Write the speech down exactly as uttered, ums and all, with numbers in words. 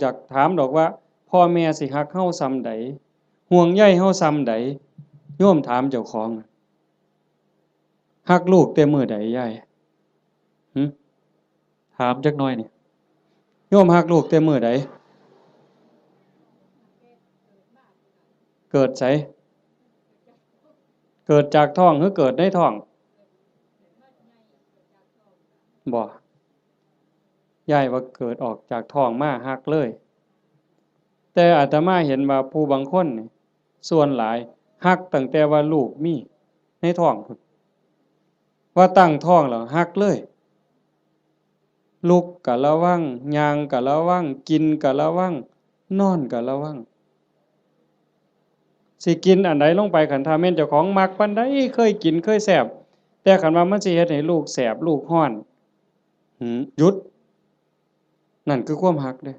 อยากถามดอกว่า พ่อแม่สิฮักเฮาส่ำใด ห่วงใยเฮาส่ำใด โยมถามเจ้าของ ฮักลูกแต่มื้อใดยาย หึ ถามจักหน่อยนี่ โยมฮักลูกแต่มื้อใด เกิดไส เกิดจากท้องหรือเกิดในท้อง บ่ ยายว่าเกิดออกจากท้องมาฮักเลย แต่อาตมาเห็นว่าผู้บางคนนี่ ส่วนหลายฮักตั้งแต่ว่าลูกมีในท้องพุ้น ว่าตั้งท้องแล้วฮักเลย ลุกก็ระวัง ย่างก็ระวัง กินก็ระวัง นอนก็ระวัง สิกินอันใดลงไป คันถ้าแม่นเจ้าของมักปานใด เคยกินเคยแซ่บ แต่คันว่ามันสิเฮ็ดให้ลูกแสบ ลูกร้อน หืม หยุด นั่นคือความฮักเด้